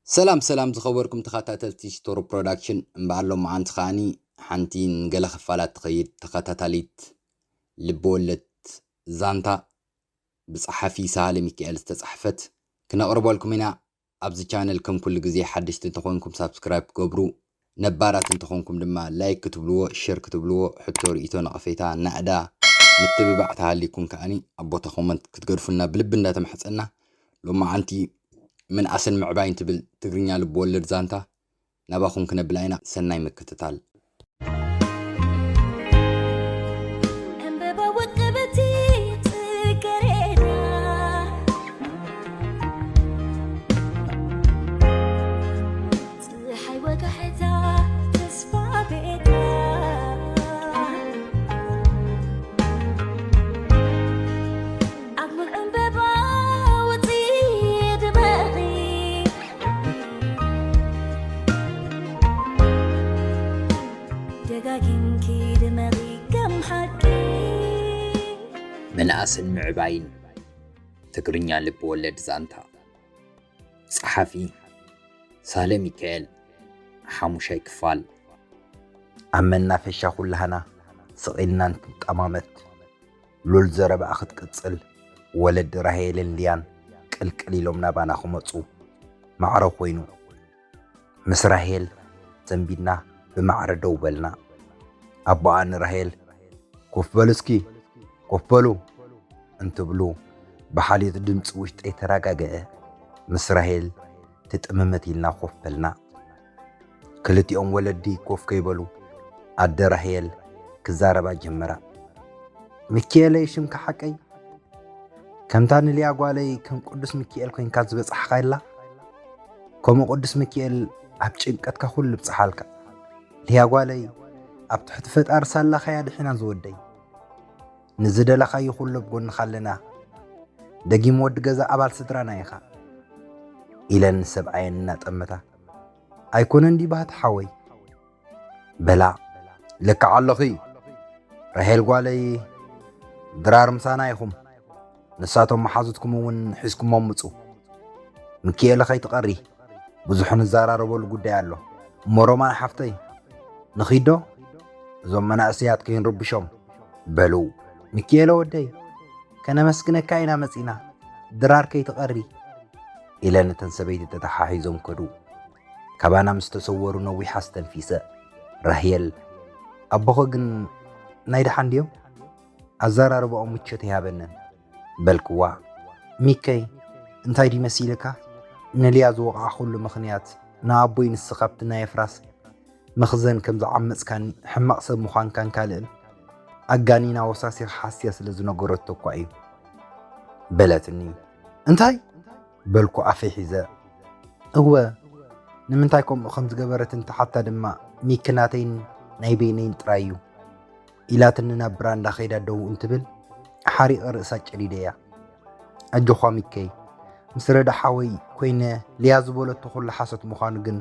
ሰላም ሰላም ዝኸበርኩም ተኸታተልቲ ሽቶሮ ፕሮዳክሽን፣ እምበኣር ሎማዓንቲ ከዓኒ ሓንቲ ንገለ ክፋላት ትኸይድ ተኸታታሊት ልብወለድ ዛንታ ብጸሓፊ ሳህለ ሚካኤል ዝተጻሕፈት ክነቕርበልኩም ኢና። ኣብዚ ቻነል ከም ኩሉ ግዜ ሓደሽቲ እንተኾንኩም ሳብስክራይብ ገብሩ፣ ነባራት እንተኾንኩም ድማ ላይክ ክትብልዎ፣ ሸር ክትብልዎ፣ ሕቶ ርእይቶ ነቐፌታ ናእዳ ምትብባዕ ተሃሊኩም ከዓኒ ኣብ ቦታ ኮመንት ክትገድፉልና ብልቢ እንዳተማሕጸና፣ ሎማዓንቲ ምንኣስን ምዕባይን ትብል ትግርኛ ልብ ወለድ ዛንታ ናባኹም ክነብላ ኢና። ሰናይ ምክትታል። ዕምበባ ውቅብቲ ጽጌረዳ፣ ጽሓይ ወጋሕታ ተስፋ ቤታ፣ ኣብ ሙን ዕምበባ ውጺ ድመቒ፣ ደጋጊምኪ ድመቒ ከም ሓቂ። ምንኣስን ምዕባይን ትግርኛ ልብ ወለድ ዛንታ። ጸሓፊ ሳህለ ሚካኤል። ሓሙሻይ ክፋል። ኣብ መናፈሻ ኩላህና ስቕ ኢልና እንትንጠማመት፣ ሉል ዘረባኣ ክትቅጽል ወለዲ ራሄልን ሊያን ቅልቅል ኢሎም ናባና ክመጹ ማዕረ ኮይኑ። ምስ ራሄል ዘንቢልና ብማዕረ ደው በልና። ኣቦኣ ንራሄል፣ "ኮፍ በሉ እስኪ፣ ኮፍ በሉ" እንትብሉ ብሓልዮት ድምጺ ውሽጠይ ተረጋግአ። ምስ ራሄል ትጥምምት ኢልና ኮፍ በልና። ክልቲኦም ወለዲ ኮፍ ከይበሉ ኣደ ራሄል ክዛረባ ጀመራ። "ሚኪኤለይ ሽምካ ሓቀይ?" ከምታ ንልያ ጓለይ ከም ቅዱስ ሚኪኤል ኮይንካ ዝበጻሕኻላ፣ ከምኡ ቅዱስ ሚኪኤል ኣብ ጭንቀትካ ኩሉ ይብጽሓልካ። ልያ ጓለይ፣ ኣብ ትሕቲ ፈጣሪ ሳላኻያ ድሒና ዝወደይ። ንዝደለኻዮ ኩሉ ኣብ ጎንኻ ኣለና። ደጊም ወዲ ገዛ ኣባል ስድራና ኢኻ። ኢለን ንሰብኣየን እናጠመታ። ኣይኮነን ድዩ ባህቲ ሓወይ? በላ፣ ልክዕ ኣለኺ ራሄል ጓለይ፣ ድራር ምሳና ኢኹም። ንሳቶም መሓዙትኩም እውን ሒዝኩሞም ምጹ። ሚኪኤለ ከይትቐሪ፣ ብዙሕ ንዘራረበሉ ጉዳይ ኣሎ። እሞ ሮማን ሓፍተይ፣ ንኺዶ? እዞም መናእሰያት ከይንርብሾም። በሉ፣ ሚኪኤለ ወደይ፣ ከነመስግነካ ኢና መጺና። ድራር ከይትቐሪ። ኢለን እተን ሰበይቲ ተተሓሒዞም ከዱ። ካባና ምስ ተሰወሩ ነዊሕ ኣስተንፊሰ። ራሄል፣ ኣቦኸ ግን ናይ ደሓን ድዮም? ኣዘራርባኦም ምቾት ኣይሃበንን። በልክዋ፣ ሚከይ፣ እንታይ ድዩ መሲልካ? ንልያ ዝወቕዓኹሉ ምኽንያት ንኣቦይ ንስኻ ኣብቲ ናይ ኣፍራስ መኽዘን ከም ዝዓመጽካን ሕማቕ ሰብ ምዃንካን ካልእን ኣጋኒና ወሳሲኻ ሓስያ ስለ ዝነገረቶ እኳ እዩ። በለትኒ። እንታይ? በልኩ ኣፈይ ሒዘ። እወ፣ ንምንታይ ከምኡ ከም ዝገበረት እንትሓታ ድማ፣ ሚኪ ናተይን ናይ በይነይን ጥራይ እዩ፣ ኢላትኒ ናብ ብራንዳ ከይዳ ደው እንትብል፣ ሓሪቐ ርእሳ ጨዲደያ። ኣጆኻ ሚከይ፣ ምስ ረዳ ሓወይ ኮይነ፣ ልያ ዝበለቶ ኩሉ ሓሶት ምዃኑ ግን፣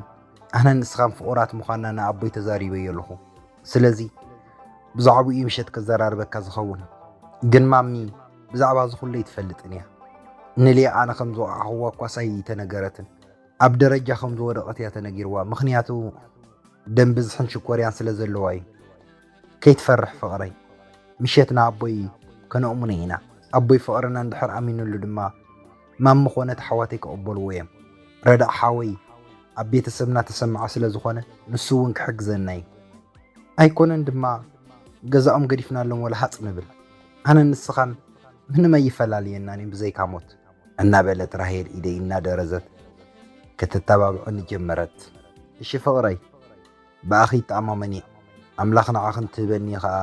ኣነን ንስኻን ፍቑራት ምዃንና ንኣቦይ ተዛሪበዮ ኣለኹ። ስለዚ፣ ብዛዕባኡ እዩ ምሸት ከዘራርበካ ዝኸውን። ግን ማሚ፣ ብዛዕባ እዚ ኩሉ ኣይትፈልጥን እያ። ንልያ ኣነ ከም ዝወቓዕኽዋ እኳስ ኣይተነገረትን። ኣብ ደረጃ ከም ዝወደቐት እያ ተነጊርዋ። ምኽንያቱ፣ ደም ብዝሕን ሽኮርያን ስለ ዘለዋ እዩ። ከይትፈርሕ ፍቕረይ። ምሸት ንኣቦይ ከነእምኖ ኢና። ኣቦይ ፍቕርና እንድሕር ኣሚኑሉ ድማ፣ ማሚ ኾነት ኣሕዋተይ ክቕበልዎ እዮም። ረዳእ ሓወይ ኣብ ቤተሰብና ተሰማዒ ስለ ዝኾነ፣ ንሱ እውን ክሕግዘና እዩ። ኣይኮነን ድማ፣ ገዛኦም ገዲፍናሎም ወላ ሃጽ ንብል። ኣነን ንስኻን ምንም ኣይፈላለየናን እዩ ብዘይካ ሞት። እናበለት ራሄል ኢደይ እናደረዘት ከተተባብዐኒ ጀመረት። እሺ ፍቕረይ፣ ብኣኺ ይተኣማመን እየ። ኣምላኽ ንዓኽን ትህበኒ ኸኣ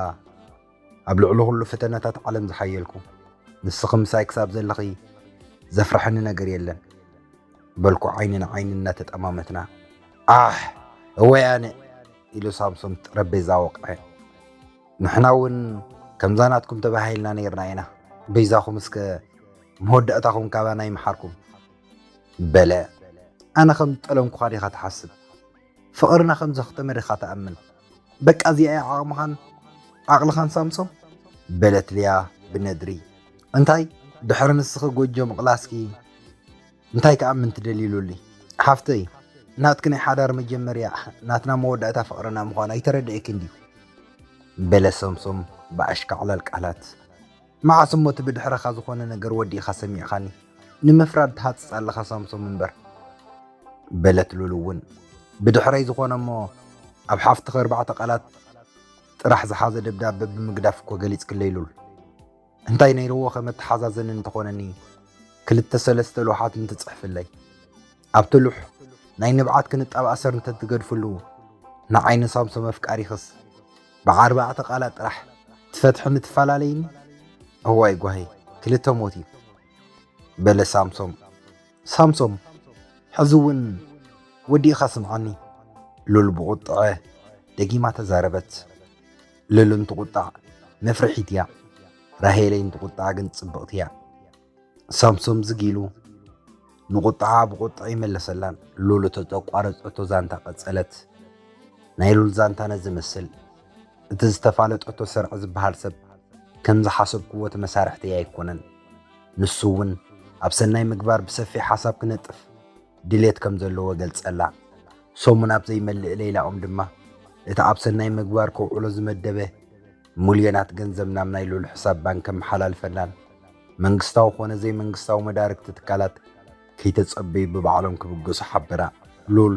ኣብ ልዕሊ ኩሉ ፈተነታት ዓለም ዝሓየልኩ። ንስኺ ምሳይ ክሳብ ዘለኺ ዘፍርሐኒ ነገር የለን። በልኩ ዓይኒ ንዓይኒ እናተጠማመትና። ኣሕ፣ እወይ ኣነ፣ ኢሉ ሳምሶም ጠረጴዛ ወቕዐ። ንሕና እውን ከምዛ ናትኩም ተባሂልና ነይርና ኢና። በይዛኹም እስከ መወዳእታኹም ካባና ይምሓርኩም። በለ፣ ኣነ ከም ዝጠለምኩኻ ዲኻ ትሓስብ? ፍቕርና ከም ዘኽተመ ዲኻ ትኣምን? በቃ እዚኣ እያ ዓቕምኻን ዓቕልኻን ሳምሶም? በለት ልያ ብነድሪ። እንታይ ድሕሪ ንስኺ ጎጆ ምቕላስኪ እንታይ ክኣምን ትደሊ ኢሉኒ። ሓፍተይ፣ ናትኪ ናይ ሓዳር መጀመርያ ናትና መወዳእታ ፍቕርና ምዃኑ ኣይተረድኤክን ድዩ? በለ ሰምሶም ብኣሽካዕላል ቃላት። መዓስ እሞ እቲ ብድሕረኻ ዝኾነ ነገር ወዲእኻ ሰሚዕኻኒ? ንምፍራድ ትሃጽጽ ኣለኻ ሳምሶም እምበር። በለት ሉል እውን ብድሕረይ ዝኾነ እሞ ኣብ ሓፍትኺ ኣርባዕተ ቃላት ጥራሕ ዝሓዘ ደብዳበ ብምግዳፍ እኮ ገሊጽክለይ ሉል። እንታይ ነይርዎ ከ መተሓዛዘኒ እንተኾነኒ ክልተ ሰለስተ ልውሓት እንትጽሕፍለይ። ኣብቲ ሉሕ ናይ ንብዓት ክንጣብ ኣሰር እንተትገድፍሉ ንዓይ ንሳምሶም ኣፍቃሪኽስ ብዓርባዕተ ቃላት ጥራሕ ትፈትሕኒ ትፈላለይኒ? እዋይ ጓሂ ክልተ ሞት እዩ። በለ ሳምሶም። ሳምሶም፣ ሕዚ እውን ወዲእኻ ስምዓኒ። ሉል ብቑጥዐ ደጊማ ተዛረበት። ሉል እንትቑጣዕ መፍርሒት እያ። ራሄለይ እንትቑጣዕ ግን ጽብቕቲ እያ። ሳምሶም ዝግ ኢሉ ንቑጥዓ ብቑጥዐ ይመለሰላን ሉል እተቋረጸቶ ዛንታ ቀጸለት። ናይ ሉል ዛንታ ነዚ መስል። እቲ ዝተፋለጠቶ ሰርዐ ዝበሃል ሰብ ከም ዝሓሰብክዎ እቲ መሳርሕተይ ኣይኮነን። ንሱ እውን ኣብ ሰናይ ምግባር ብሰፊሕ ሓሳብ ክነጥፍ ድሌት ከም ዘለዎ ገልጸላ። ሰሙን ኣብ ዘይመልእ ሌላኦም ድማ እቲ ኣብ ሰናይ ምግባር ከውዕሎ ዝመደበ ሚልዮናት ገንዘብ ናብ ናይ ሉል ሕሳብ ባንክ ከመሓላልፈላን መንግስታዊ ኮነ ዘይመንግስታዊ መዳርግቲ ትካላት ከይተጸበዩ ብባዕሎም ክብገሱ ሓበራ። ሉል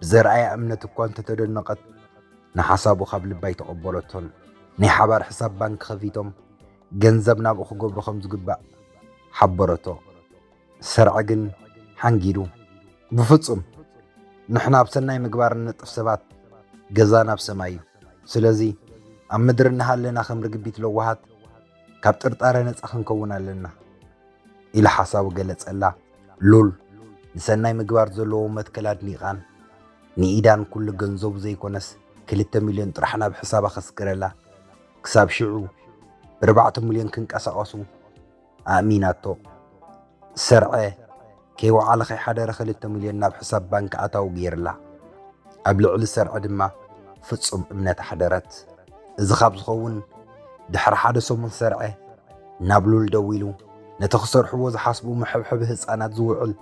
ብዘርኣያ እምነት እኳ እንተተደነቐት ንሓሳቡ ካብ ልባ ኣይተቐበለቶን። ናይ ሓባር ሕሳብ ባንክ ከፊቶም ገንዘብ ናብኡ ክገብሩ ከም ዝግባእ ሓበረቶ። ሰርዐ ግን ሓንጊዱ፣ ብፍጹም! ንሕና ኣብ ሰናይ ምግባር እንነጥፍ ሰባት ገዛና ኣብ ሰማይ እዩ። ስለዚ ኣብ ምድሪ እናሃለና ከም ርግቢት ለዋሃት ካብ ጥርጣረ ነጻ ክንከውን ኣለና። ኢሉ ሓሳቡ ገለጸላ። ሉል ንሰናይ ምግባር ዘለዎ መትከል ኣድኒቓን ንኢዳን ኩሉ ገንዘቡ ዘይኮነስ ክልተ ሚልዮን ጥራሕ ናብ ሕሳባ ከስግረላ ክሳብ ሽዑ ብኣርባዕተ ሚልዮን ክንቀሳቐሱ ኣእሚናቶ። ሰርዐ ከይወዓለ ከይሓደረ ክልተ ሚልዮን ናብ ሕሳብ ባንክ ኣታዊ ገይርላ። ኣብ ልዕሊ ሰርዐ ድማ ፍጹም እምነት ኣሕደረት። እዚ ካብ ዝኸውን ድሕሪ ሓደ ሰሙን ሰርዐ ናብ ሉል ደዊሉ ነቲ ክሰርሕዎ ዝሓስቡ መሐብሐቢ ህጻናት ዝውዕል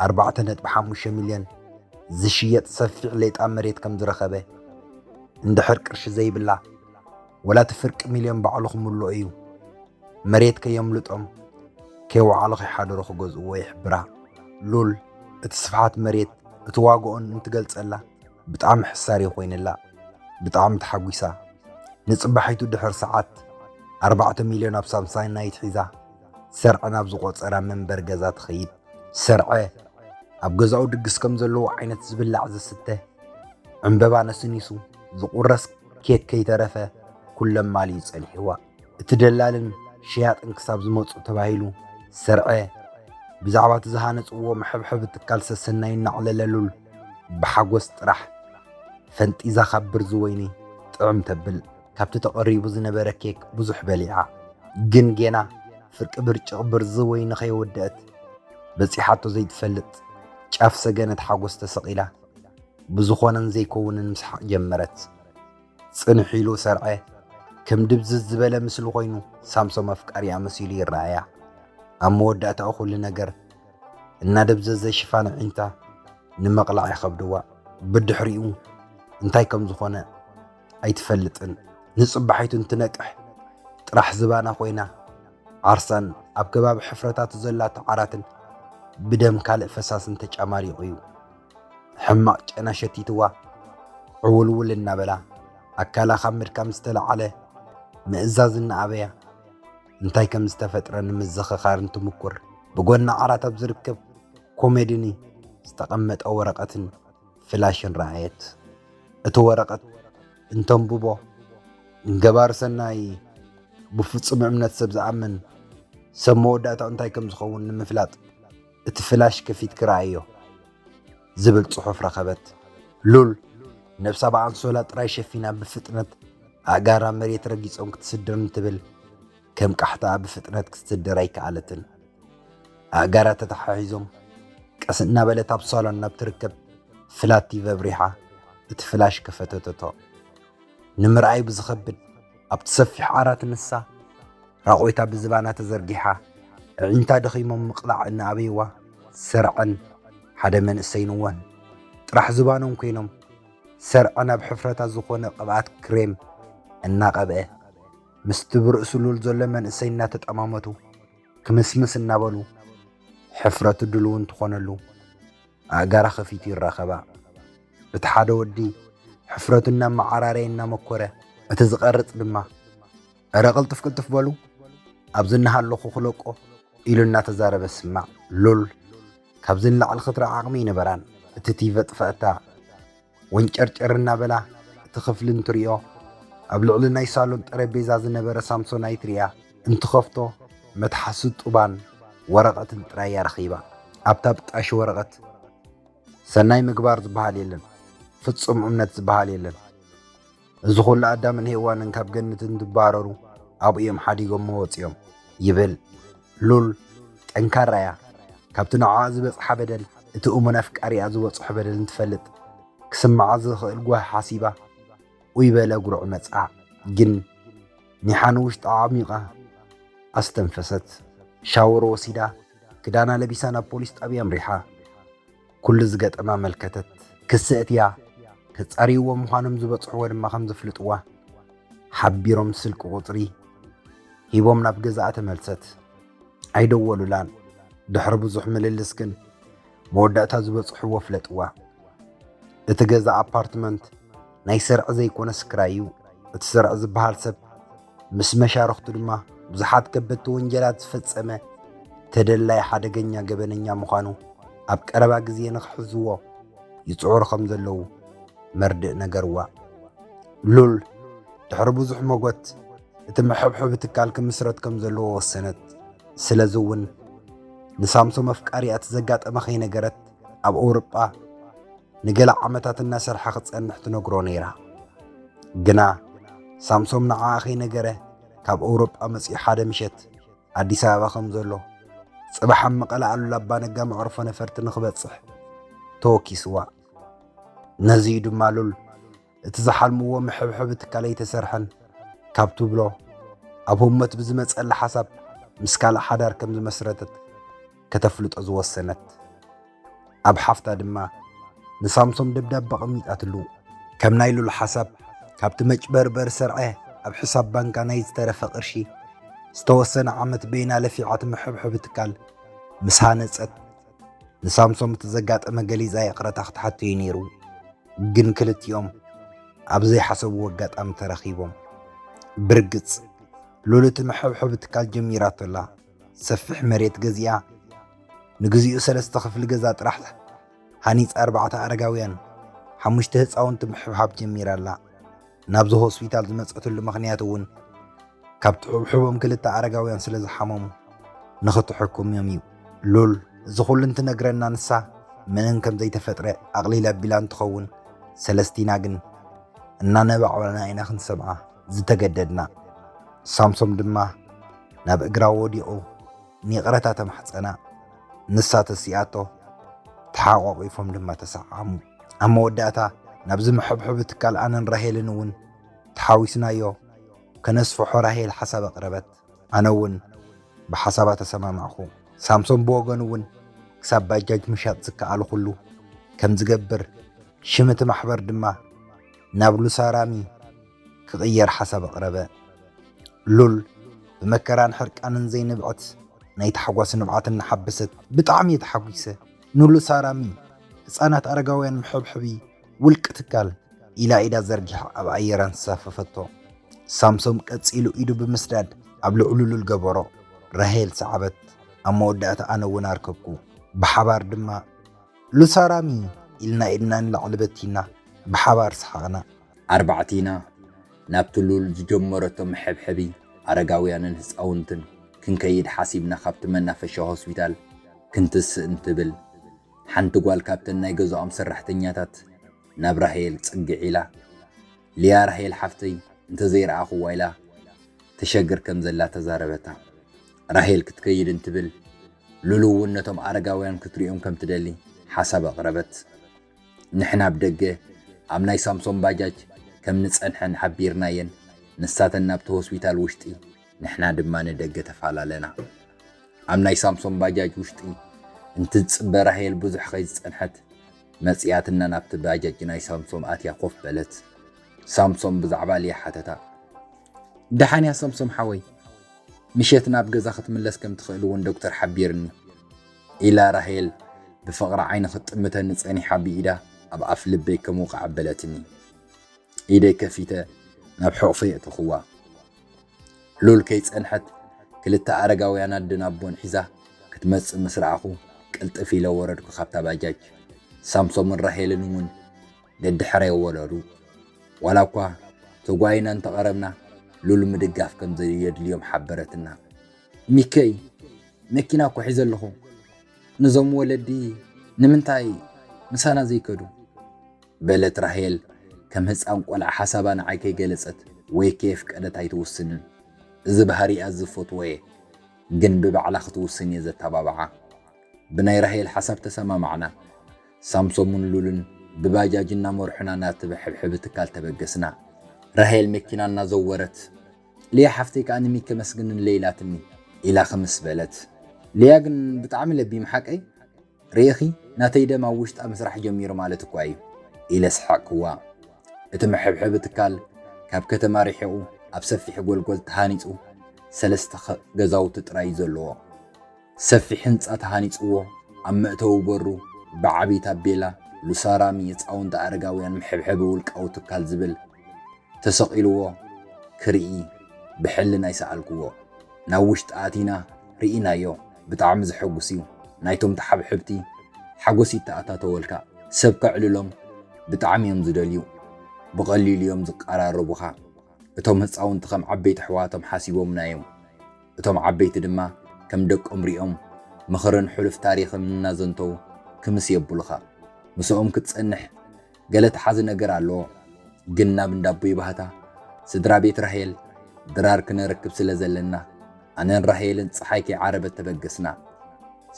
ኣርባዕተ ነጥቢ ሓሙሽተ ሚልዮን ዝሽየጥ ሰፊሕ ሌጣ መሬት ከም ዝረኸበ፣ እንድሕር ቅርሺ ዘይብላ ወላ እቲ ፍርቂ ሚልዮን ባዕሉ ክምልኦ እዩ፣ መሬት ከየምልጦም ከይወዓሉ ከይሓደሩ ክገዝእዎ ይሕብራ። ሉል እቲ ስፍሓት መሬት እቲ ዋግኦን እንትገልጸላ ብጣዕሚ ሕሳር እዩ ኮይንላ። ብጣዕሚ ተሓጒሳ። ንጽባሒቱ ድሕሪ ሰዓት ኣርባዕተ ሚልዮን ኣብ ሳምሳናይት ሒዛ ሰርዐ ናብ ዝቖጸራ መንበሪ ገዛ ትኸይድ። ሰርዐ ኣብ ገዛኡ ድግስ ከም ዘለዎ ዓይነት ዝብላዕ ዝስተ ዕምበባ ነስኒሱ ዝቑረስ ኬክ ከይተረፈ ኩለማሊኡ ጸኒሕዋ። እቲ ደላልን ሸያጥን ክሳብ ዝመጹ ተባሂሉ ሰርዐ ብዛዕባ እቲ ዝሃነጽዎ መሐብሐቢ ትካል ሰሰናዩ እናዕለለ ሉል ብሓጎስ ጥራሕ ፈንጢዛ ካብ ብርዚ ወይኒ ጥዕም ተብል። ካብቲ ተቐሪቡ ዝነበረ ኬክ ብዙሕ በሊዓ። ግን ጌና ፍርቂ ብርጭቕ ብርዚ ወይኒ ከይወደአት በጺሓቶ ዘይትፈልጥ ጫፍ ሰገነት ሓጎስ ተሰቒላ ብዝኾነን ዘይከውንን ምስሓቕ ጀመረት። ጽንሕ ኢሉ ሰርዐ ከም ድብዝዝ ዝበለ ምስሊ ኮይኑ ሳምሶም ኣፍቃሪኣ መሲሉ ይረኣያ። ኣብ መወዳእታኡ ኩሉ ነገር እናደብዘዘ ሽፋን ኣዒንታ ንምቕላዕ ይኸብድዋ። ብድሕሪኡ እንታይ ከም ዝኾነ ኣይትፈልጥን። ንጽባሒቱ እንትነቅሕ ጥራሕ ዝባና ኮይና ዓርሳን ኣብ ከባቢ ሕፍረታቱ ዘላቶ ዓራትን ብደም ካልእ ፈሳስን ተጫማሪቑ እዩ። ሕማቕ ጨና ሸቲትዋ ዕውልውል እናበላ ኣካላ ካብ ምድካም ዝተለዓለ ምእዛዝ እናኣበያ እንታይ ከም ዝተፈጥረ ንምዝኽኻር እንትምኩር ብጎና ዓራት ኣብ ዝርከብ ኮሜድኒ ዝተቐመጠ ወረቐትን ፍላሽን ረኣየት። እቲ ወረቐት እንተንብቦ ንገባሪ ሰናይ ብፍጹም እምነት ሰብ ዝኣምን ሰብ መወዳእታኡ እንታይ ከም ዝኸውን ንምፍላጥ እቲ ፍላሽ ከፊትኪ ረኣዮ ዝብል ጽሑፍ ረኸበት። ሉል ነብሳ ብኣንሶላ ጥራይ ሸፊና ብፍጥነት ኣእጋራ መሬት ረጊጾም ክትስድር እንትብል ከም ቃሕታኣ ብፍጥነት ክትስድር ኣይከኣለትን። ኣእጋራ ተተሓሒዞም ቀስ እናበለት ኣብ ሳሎን ናብ ትርከብ ፍላት ቲቪ ኣብሪሓ እቲ ፍላሽ ከፈተተቶ። ንምርኣይ ብዝኸብድ ኣብቲ ሰፊሕ ዓራት ንሳ ራቖይታ ብዝባና ተዘርጊሓ ኣዒንታ ደኺሞም ምቕላዕ እናኣበይዋ ሰርዐን ሓደ መንእሰይ ንወን ጥራሕ ዝባኖም ኮይኖም ሰርዐ ናብ ሕፍረታ ዝኾነ ቅብኣት ክሬም እናቐብአ ምስቲ ብርእሱ ሉል ዘሎ መንእሰይ እናተጠማመቱ ክምስምስ እናበሉ ሕፍረቱ ድልው እንትኾነሉ ኣእጋራ ከፊቱ ይራኸባ። እቲ ሓደ ወዲ ሕፍረቱ እናመዓራረየ እናመኮረ እቲ ዝቐርጽ ድማ እረ ቅልጥፍ ቅልጥፍ በሉ ኣብዚ እናሃለኹ ክለቆ ኢሉ እናተዛረበ ስማዕ። ሉል ካብዚ ንላዕሊ ክትርኢ ዓቕሚ ይነበራን። እቲ ቲቨ ጥፈአታ ወንጨርጨር እናበላ እቲ ክፍሊ እንትሪኦ ኣብ ልዕሊ ናይ ሳሎን ጠረጴዛ ዝነበረ ሳምሶናይት ሪኣ እንትኸፍቶ መትሓዚ ጡባን ወረቐትን ጥራይ እያ ረኺባ። ኣብታ ብጣሽ ወረቐት ሰናይ ምግባር ዝበሃል የለን፣ ፍጹም እምነት ዝበሃል የለን። እዚ ኩሉ ኣዳምን ሄዋንን ካብ ገነት እንትባረሩ ኣብኡ እዮም ሓዲጎሞ ወጺኦም ይብል። ሉል ጠንካራ እያ። ካብቲ ንዓኣ ዝበጽሓ በደል እቲ እሙን ኣፍቃሪኣ ዝበጽሖ በደል እንትፈልጥ ክስምዓ ዝኽእል ጓሂ ሓሲባ ኡይ በለ ጉርዕ መጽዓ። ግን ኒሓ ንውሽጣ ዓሚቓ ኣስተንፈሰት። ሻወር ወሲዳ ክዳና ለቢሳ ናብ ፖሊስ ጣብያ ኣምሪሓ። ኩሉ ዝገጠማ ኣመልከተት። ክሲ እትያ ከጻርይዎ ምዃኖም ዝበጽሕዎ ድማ ከም ዘፍልጥዋ ሓቢሮም ስልኪ ቁጽሪ ሂቦም ናብ ገዛኣ ተመልሰት። ኣይደወሉላን። ድሕሪ ብዙሕ ምልልስ ግን መወዳእታ ዝበጽሕዎ ፍለጥዋ። እቲ ገዛ ኣፓርትመንት ናይ ሰርዒ ዘይኮነስ ክራይ እዩ። እቲ ሰርዒ ዝበሃል ሰብ ምስ መሻርኽቱ ድማ ብዙሓት ከበድቲ ወንጀላት ዝፈጸመ ተደላይ ሓደገኛ ገበነኛ ምዃኑ ኣብ ቀረባ ግዜ ንኽሕዝዎ ይጽዕሩ ከም ዘለዉ መርድእ ነገርዋ። ሉል ድሕሪ ብዙሕ መጎት እቲ መሐብሐቢ ትካል ክምስረት ከም ዘለዎ ወሰነት። ስለዚ እውን ንሳምሶም ኣፍቃሪኣ እቲ ዘጋጠመ ከይነገረት ኣብ ኣውሮጳ ንገለ ዓመታት እናሰርሐ ክጸንሕ ትነግሮ ነይራ። ግና ሳምሶም ንዓኣ ከይነገረ ካብ ኣውሮጳ መጺኡ ሓደ ምሸት ኣዲስ ኣበባ ከም ዘሎ ጽባሕ ኣብ መቐለ ኣሉላ ኣባነጋ መዕርፎ ነፈርቲ ንኽበጽሕ ተወኪስዋ። ነዚ እዩ ድማ ሉል እቲ ዝሓልምዎ መሐብሐቢ ትካል ኣይተሰርሐን ካብ ትብሎ ኣብ ህሞት ብዝመጸላ ሓሳብ ምስ ካልእ ሓዳር ከም ዝመስረተት ከተፍልጦ ዝወሰነት። ኣብ ሓፍታ ድማ ንሳምሶም ደብዳበ ኣቐሚጣትሉ። ከም ናይ ሉል ሓሳብ ካብቲ መጭበርበር ሰርዐ ኣብ ሕሳብ ባንካ ናይ ዝተረፈ ቅርሺ ዝተወሰነ ዓመት በይና ለፊዓ እቲ መሐብሐቢ ትካል ምስ ሃነጸት ንሳምሶም እቲ ዘጋጠመ ገሊጻ ይቕረታ ክትሓቶ እዩ ነይሩ። ግን ክልቲኦም ኣብ ዘይሓሰብዎ ኣጋጣሚ ተራኺቦም። ብርግጽ ሉል እቲ መሐብሐቢ ትካል ጀሚራቶ ኣላ። ሰፊሕ መሬት ገዚኣ ንግዚኡ ሰለስተ ክፍሊ ገዛ ጥራሕ ሃኒጻ ኣርባዕተ ኣረጋውያን ሓሙሽተ ህጻውንቲ ምሕብሓብ ጀሚራ ኣላ። ናብዚ ሆስፒታል ዝመጸትሉ ምኽንያት እውን ካብ ትሕብሕቦም ክልተ ኣረጋውያን ስለ ዝሓመሙ ንኽትሕክሞም እዩ። ሉል እዚ ኩሉ እንትነግረና ንሳ ምንም ከም ዘይተፈጥረ ኣቕሊል ኣቢላ እንትኸውን ሰለስቲና ግን እናነባዕበና ኢና ክንሰምዓ ዝተገደድና። ሳምሶም ድማ ናብ እግራ ወዲቑ ንይቕረታ ተማሕጸና። ንሳ ተሲኣቶ ተሓቋቒፎም ድማ ተሰዓዓሙ። ኣብ መወዳእታ ናብዚ መሐብሐቢ ትካል ኣነን ራሄልን እውን ተሓዊስናዮ ከነስፍሖ ራሄል ሓሳብ ኣቕረበት። ኣነ እውን ብሓሳባ ተሰማማዕኹ። ሳምሶም ብወገኑ እውን ክሳብ ባጃጅ ምሻጥ ዝከኣሉ ኩሉ ከም ዝገብር ሽም እቲ ማሕበር ድማ ናብ ሉሳራሚ ክቕየር ሓሳብ ኣቕረበ። ሉል ብመከራን ሕርቃንን ዘይንብዐት ናይ ታሕጓስ ንብዓት እናሓበሰት ብጣዕሚ እየ ተሓጒሰ። ንሉሳራሚ ህፃናት ኣረጋውያን መሐብሐቢ ውልቂ ትካል ኢላ ኢዳ ዘርጊሓ ኣብ ኣየር ኣንሳፈፈቶ። ሳምሶም ቀጺሉ ኢዱ ብምስዳድ ኣብ ልዕሉ ሉል ገበሮ። ራሄል ሰዓበት። ኣብ መወዳእታ ኣነ እውን ኣርከብኩ። ብሓባር ድማ ሉሳራሚ ኢልና ኢድና ንላዕሊ በቲና ብሓባር ሰሓቕና። ኣርባዕቲና ናብቲ ሉል ዝጀመረቶ መሐብሐቢ ኣረጋውያንን ህፃውንትን ክንከይድ ሓሲብና ካብቲ መናፈሻ ሆስፒታል ክንትስእ እንትብል ሓንቲ ጓል ካብተን ናይ ገዛኦም ሰራሕተኛታት ናብ ራሄል ጽግዕ ኢላ፣ ልያ ራሄል ሓፍተይ እንተዘይረኣኽዋ ኢላ ተሸግር ከም ዘላ ተዛረበታ። ራሄል ክትከይድ እንትብል ሉሉ እውን ነቶም ኣረጋውያን ክትሪኦም ከም ትደሊ ሓሳብ ኣቕረበት። ንሕና ኣብ ደገ ኣብ ናይ ሳምሶም ባጃጅ ከም ንጸንሐን ሓቢርናየን፣ ንሳተን ናብቲ ሆስፒታል ውሽጢ ንሕና ድማ ንደገ ተፈላለና። ኣብ ናይ ሳምሶም ባጃጅ ውሽጢ እንትትጽበ ራሄል ብዙሕ ከይዝጸንሐት መጽያትና ናብቲ ባጃጅ ናይ ሳምሶም ኣትያ ኮፍ በለት። ሳምሶም ብዛዕባ ሊያ ሓተታ። ደሓን እያ ሳምሶም ሓወይ፣ ምሸት ናብ ገዛ ክትምለስ ከም ትኽእል እውን ዶክተር ሓቢርኒ ኢላ ራሄል ብፍቕሪ ዓይኒ ክትጥምተኒ ጸኒሓ ብኢዳ ኣብ ኣፍ ልበይ ከም ውቕዕ ኣበለትኒ። ኢደይ ከፊተ ናብ ሕቑፈይ ኣእተኽዋ። ሉል ከይጸንሐት ክልተ ኣረጋውያን ኣደን ኣቦን ሒዛ ክትመጽእ ምስ ረኣኹ ቅልጥፍ ኢለ ወረድኩ ካብታ ባጃጅ። ሳምሶምን ራሄልን እውን ደድሕረይ ወረዱ። ዋላ እኳ ተጓይና እንተቐረብና ሉል ምድጋፍ ከም ዘየድልዮም ሓበረትና። ሚከይ፣ መኪና እኮ ሒዘ ኣለኹ። ነዞም ወለዲ ንምንታይ ምሳና ዘይከዱ? በለት ራሄል ከም ህፃን ቆልዓ ሓሳባ ንዓይ ከይገለፀት ወይ ከየፍቀደት ኣይትውስንን። እዚ ባህሪኣ ዝፈትዎ እየ፣ ግን ብባዕላ ክትውስን እየ ዘተባብዓ። ብናይ ራሄል ሓሳብ ተሰማማዕና። ሳምሶምን ሉልን ብባጃጅ እናመርሑና ናብቲ መሐብሐቢ ትካል ተበገስና። ራሄል መኪና እናዘወረት፣ ሊያ ሓፍተይ ከኣ ንሚኪ ከመስግንለይ ኢላትኒ ኢላ ክምስ በለት። ሊያ ግን ብጣዕሚ ለቢም ሓቀይ ርኢኺ፣ ናተይ ደም ኣብ ውሽጣ ምስራሕ ጀሚሩ ማለት እኳ እዩ ኢለ ስሓቕክዋ። እቲ መሐብሐቢ ትካል ካብ ከተማ ርሒቑ ኣብ ሰፊሕ ጎልጎል ተሃኒጹ ሰለስተ ኸ-፣ ገዛውቲ ጥራይ እዩ ዘለዎ። ሰፊሕ ህንጻ ተሃኒጽዎ፣ ኣብ መእተዊ በሩ ብዓቢ ታቤላ ሉሳራሚ ህጻውንቲ ኣረጋውያን መሐብሐቢ ውልቃዊ ትካል ዝብል ተሰቒልዎ ክርኢ ብሕልናይ ሰኣልክዎ። ናብ ውሽጢ ኣቲና ርኢናዮ። ብጣዕሚ ዘሐጉስ እዩ። ናይቶም ተሓብሕብቲ ሓጎስ ይተኣታተወልካ። ሰብ ከዕልሎም ብጣዕሚ እዮም ዝደልዩ። ብቐሊሉ እዮም ዝቀራረቡኻ። እቶም ህፃውንቲ ከም ዓበይቲ ኣሕዋቶም ሓሲቦምና እዮም። እቶም ዓበይቲ ድማ ከም ደቆም ሪኦም ምኽርን ሕሉፍ ታሪኽን እናዘንተው ክምስ የብሉኻ። ምስኦም ክትጸንሕ ገለ ተሓዚ ነገር ኣለዎ። ግን ናብ እንዳ ኣቦይ ባህታ ስድራ ቤት ራሄል ድራር ክነረክብ ስለ ዘለና ኣነን ራሄልን ጸሓይ ከይዓረበት ተበገስና።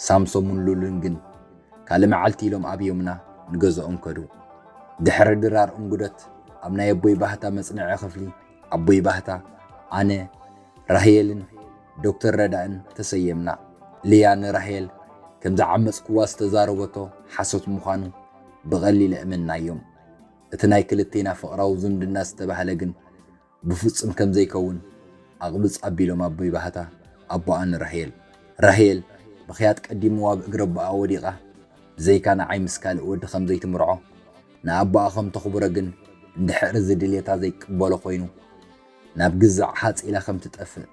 ሳምሶምን ሉልን ግን ካልእ መዓልቲ ኢሎም ኣብዮምና ንገዝኦም ከዱ። ድሕሪ ድራር እንጉደት ኣብ ናይ ኣቦይ ባህታ መጽንዒ ክፍሊ ኣቦይ ባህታ፣ ኣነ፣ ራሄልን ዶክተር ረዳእን ተሰየምና። ሊያ ንራሄል ከም ዝዓመጽክዋ ዝተዛረበቶ ሓሶት ምዃኑ ብቐሊል ኣእመንናዮም። እቲ ናይ ክልቴና ፍቕራዊ ዝምድና ዝተባህለ ግን ብፍጹም ከም ዘይከውን ኣቕብጽ ኣቢሎም ኣቦይ ባህታ ኣቦኣ ንራሄል። ራሄል ብኽያት ቀዲምዋ ኣብ እግሪ ኣቦኣ ወዲቓ ብዘይካ ንዓይ ምስ ካልእ ወዲ ከም ዘይትምርዖ ንኣቦኣ ከም ተኽብሮ ግን እንድሕር እዚ ድሌታ ዘይቅበሎ ኮይኑ ናብ ግዛዕ ሃጽ ኢላ ከም ትጠፍእ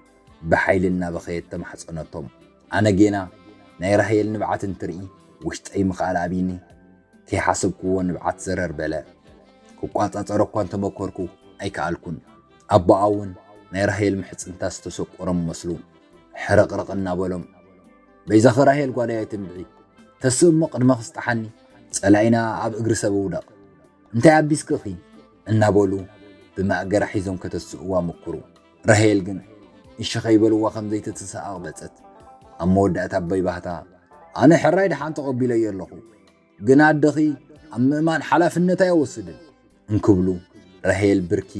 ብሓይሊ እናበኸየት ተማሕጸነቶም። ኣነ ጌና ናይ ራሄል ንብዓት እንትርኢ ውሽጠይ ምኽኣል ኣብይኒ። ከይሓሰብክዎ ንብዓት ዘረር በለ። ክቋጻጸሮ እኳ እንተመኮርኩ ኣይከኣልኩን። ኣቦኣ እውን ናይ ራሄል ምሕጽንታ ዝተሰቆሮም መስሉ ሕርቕርቕ እናበሎም፣ በይዛኺ ራሄል ጓለይ ኣይትንብዒ፣ ተስእ እሞ ቅድመ ክስጥሓኒ ጸላኢና ኣብ እግሪ ሰብ እውደቕ። እንታይ ኣቢስክኺ? እናበሉ ብማእገራ ሒዞም ከተስእዋ መኩሩ። ራሄል ግን እሺ ከይበልዋ ከም ዘይትትስእ ኣቕበጸት። ኣብ መወዳእታ ኣቦይ ባህታ፣ ኣነ ሕራይ ደሓን ተቐቢለዮ ኣለኹ፣ ግን ኣደኺ ኣብ ምእማን ሓላፍነት ኣይወስድን እንክብሉ ራሄል ብርኪ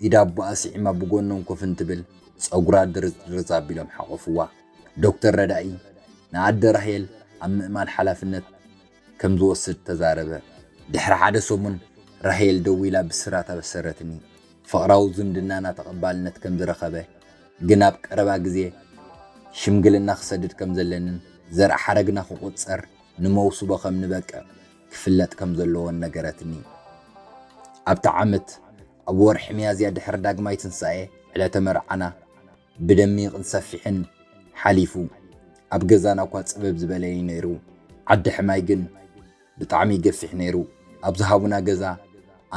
ኢድ ኣቦኣ ስዒማ ብጎኖም ኮፍ እንትብል ጸጉራ ድርዝ ድርዝ ኣቢሎም ሓቖፍዋ። ዶክተር ረዳኢ ንኣደ ራሄል ኣብ ምእማን ሓላፍነት ከም ዝወስድ ተዛረበ። ድሕሪ ሓደ ሰሙን ራሄል ደዊላ ብስራት ኣበሰረትኒ። ፍቕራዊ ዝምድናና ተቐባልነት ከም ዝረኸበ፣ ግን ኣብ ቀረባ ግዜ ሽምግልና ክሰድድ ከም ዘለንን ዘርኢ ሓረግና ክቑጸር ንመውስቦ ከም ንበቅዕ ክፍለጥ ከም ዘለዎን ነገረትኒ። ኣብቲ ዓመት ኣብ ወርሒ ሚያዝያ ድሕሪ ዳግማይ ትንሳኤ ዕለተ መርዓና ብደሚቕን ሰፊሕን ሓሊፉ። ኣብ ገዛና እኳ ጽብብ ዝበለ እዩ ነይሩ። ዓዲ ሕማይ ግን ብጣዕሚ ገፊሕ ነይሩ። ኣብ ዝሃቡና ገዛ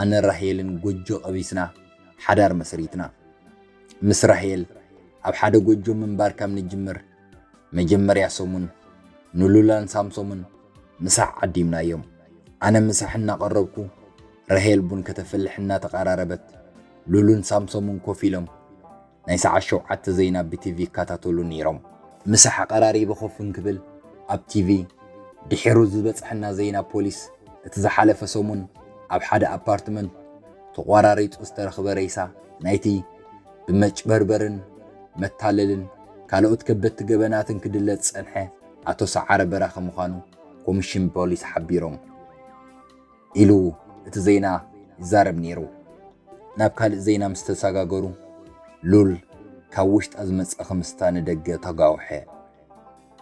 ኣነ ራሄልን ጎጆ ቀቢስና ሓዳር መስሪትና። ምስ ራሄል ኣብ ሓደ ጎጆ ምንባር ካብ ንጅምር መጀመርያ ሰሙን ንሉላን ሳምሶምን ምሳሕ ዓዲምናዮም። ኣነ ምሳሕ እናቐረብኩ ራሄል ቡን ከተፍልሕ እናተቐራረበት ሉሉን ሳምሶምን ኮፍ ኢሎም ናይ ሰዓት ሸውዓተ ዜና ብቲቪ ይከታተሉ ነይሮም። ምሳሕ ኣቐራሪበ ኮፍ እንክብል ኣብ ቲቪ ድሒሩ ዝበጽሐና ዜና ፖሊስ እቲ ዝሓለፈ ሰሙን ኣብ ሓደ ኣፓርትመንት ተቖራሪጹ ዝተረኽበ ሬሳ ናይቲ ብመጭበርበርን መታለልን ካልኦት ከበድቲ ገበናትን ክድለ ዝጸንሐ ኣቶ ሰዓረ በራኸ ምዃኑ ኮሚሽን ፖሊስ ሓቢሮም ኢሉ እቲ ዜና ይዛረብ ነይሩ። ናብ ካልእ ዜና ምስ ተሰጋገሩ ሉል ካብ ውሽጣ ዝመጸ ክምስታ ንደገ ተጋውሐ።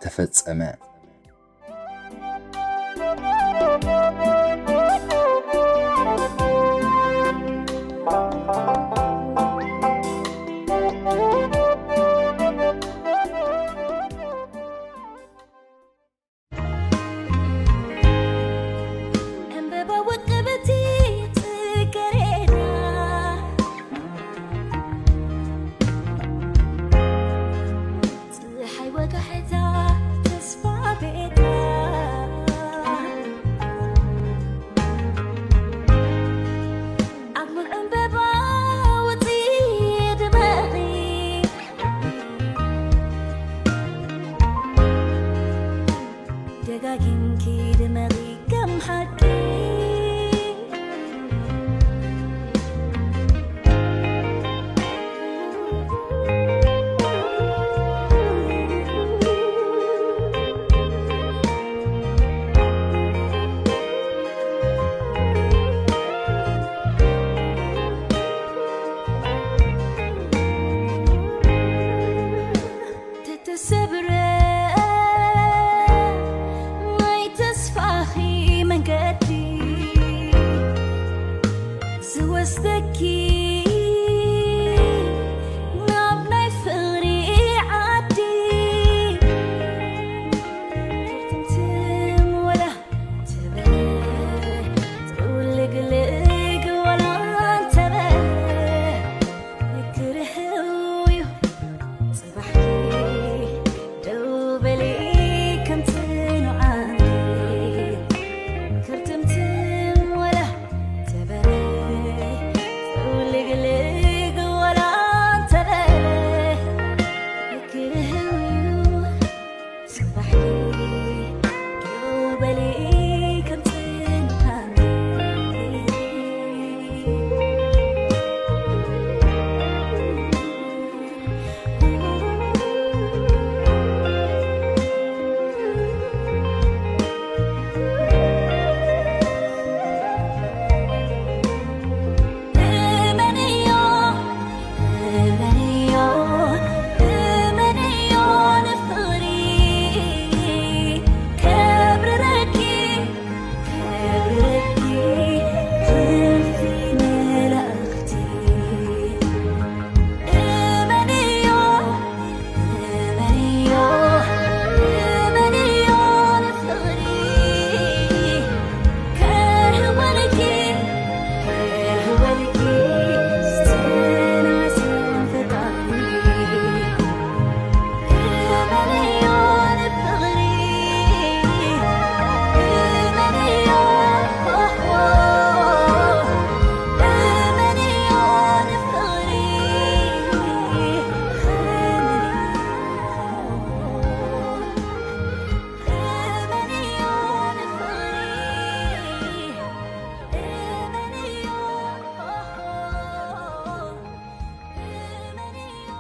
ተፈጸመ።